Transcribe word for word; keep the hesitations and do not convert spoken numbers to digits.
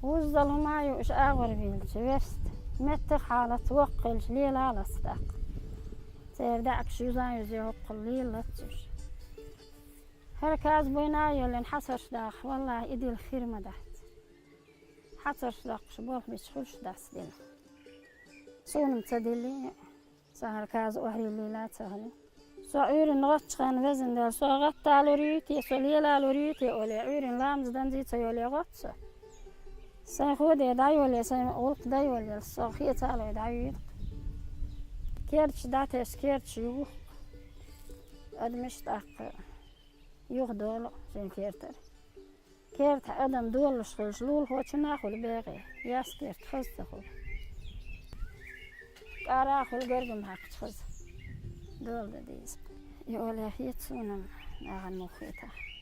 Вуззал хӀума ю уьш агӀор вилча, верст. Меттах хьалац, воккха хилча, лелалац тӀаккха. Церан даьӀахкаш юзан-юзе хӀоккхул лелалац уьш. ХӀара каз буйна а йоллина хьацарш даха, валлахӀи, и дилха хир ма дац. Хьацарш доккхуш болх беча хуьлуш дац дилха. Суна-м ца диллий, сан хӀара каз охьайиллийла а ца хилий. Со Ӏуьйранна гӀоттача хана, везан Дала, со гӀатталур юй те, со лелалур юй те олий, Ӏуьйранна ламаз данза ца йолий гӀотт со. Сайн хӀу де дӀайолий, сайн гӀуллакх дӀайолий, со хецалой дӀайуьйду-кх. Керташ дӀатесса, керташ юху-кх. Адамаш тӀаккха юхадолу шайн кертара. Керта адам долалуш хилча, лулахочунна а хуьлу бегӀе, яьсса керта хаза ца хуьлу. КӀара а хуьлу гергам хьаькхча хаза. Дола дан деза. И олий хета суна-м, нахана муха хетахь.